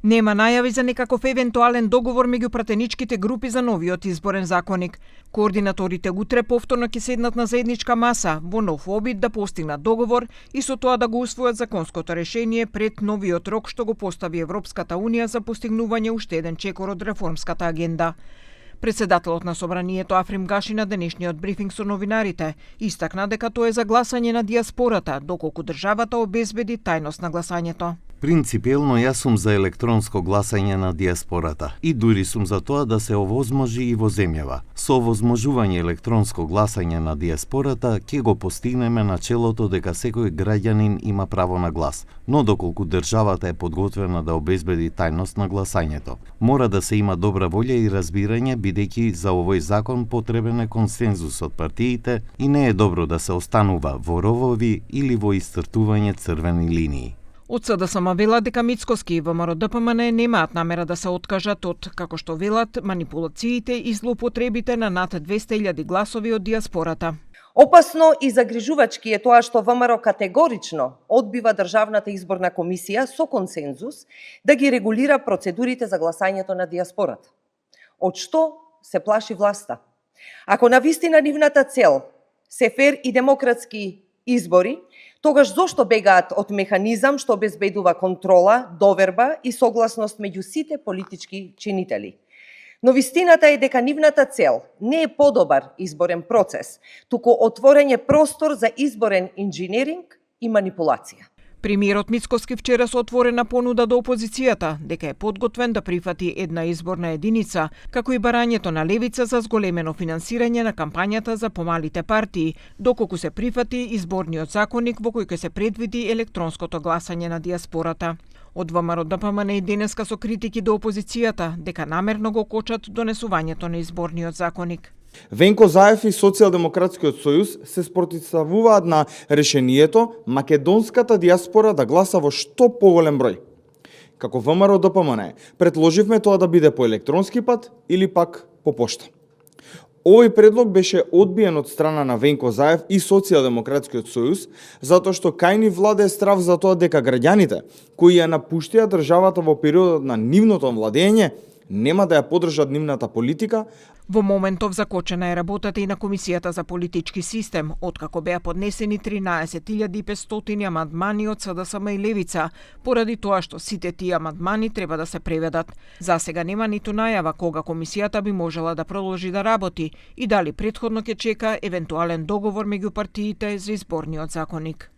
Нема најави за некаков евентуален договор меѓу пратеничките групи за новиот изборен законник. Координаторите утре повторно ќе седнат на заедничка маса во нов обид да постигнат договор и со тоа да го усвојат законското решение пред новиот рок што го постави Европската Унија за постигнување уште еден чекор од реформската агенда. Председателот на Собранието Африм Гаши на денешниот брифинг со новинарите истакна дека тоа е за гласање на диаспората, доколку државата обезбеди тајност на гласањето. Принципиелно јас сум за електронско гласање на диаспората и дури сум за тоа да се овозможи и во земјава. Со овозможување електронско гласање на диаспората ќе го постигнеме начелото дека секој граѓанин има право на глас, но доколку државата е подготвена да обезбеди тајност на гласањето, мора да се има добра волја и разбирање, бидејќи за овој закон потребен е консензус од партиите и не е добро да се останува во ровови или во исцртување црвени линии. Од СДСМ велат дека Мицкоски и ВМРО-ДПМН немаат намера да се откажат од, како што велат, манипулациите и злоупотребите на над 200.000 гласови од диаспората. Опасно и загрижувачки е тоа што ВМРО категорично одбива Државната изборна комисија со консензус да ги регулира процедурите за гласањето на диаспората. Од што се плаши власта? Ако навистина нивната цел се фер и демократски избори, тогаш зошто бегаат од механизам што обезбедува контрола, доверба и согласност меѓу сите политички чинители? Но вистината е дека нивната цел не е подобар изборен процес, туку отворење простор за изборен инженеринг и манипулација. Премиерот Мицкоски вчера со отворена понуда до опозицијата дека е подготвен да прифати една изборна единица, како и барањето на левица за зголемено финансирање на кампањата за помалите партии, доколку се прифати изборниот законник во кој ќе се предвиди електронското гласање на диаспората. Од ВМРО-ДПМН и денеска со критики до опозицијата дека намерно го кочат донесувањето на изборниот законник. Венко Заев и Социјалдемократскиот сојуз се спротивставуваат на решението македонската диаспора да гласа во што поголем број. Како ВМРО-ДПМН предложивме тоа да биде по електронски пат или пак по пошта. Овој предлог беше одбиен од страна на Венко Заев и Социјалдемократскиот сојуз, затоа што кај ни владее страв за тоа дека граѓаните кои ја напуштија државата во периодот на нивното владење нема да ја поддржат нивната политика. Во моментов закочена е работата и на Комисијата за политички систем, откако беа поднесени 13.500 амандмани од СДСМ и Левица, поради тоа што сите тие амандмани треба да се преведат. Засега нема ниту најава кога Комисијата би можела да продолжи да работи и дали претходно ќе чека евентуален договор меѓу партиите за изборниот законник.